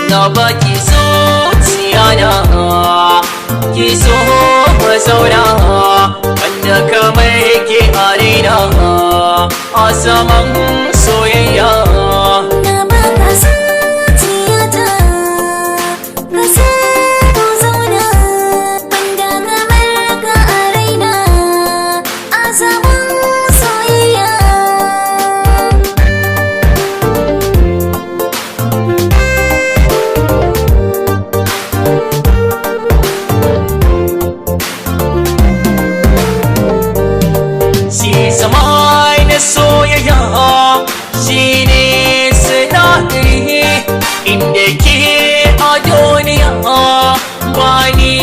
Na baki zuciya na, ki so mu zauna, wanda kamar ke a raina a saman soyayya. Na baka zuciyata, ka so mu zauna, banda kamar ka a raina a zaman soyayya. Shi zama na soyayya shi ne sinadari inda ke a duniya ba ni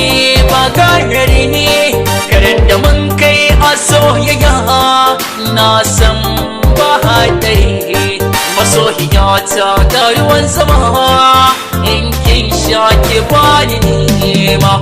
ba gayari, karar da mun kai a soyayya na san ba hadari. Masoyiya ta da ruwan zama, in kin sha ki bani nema.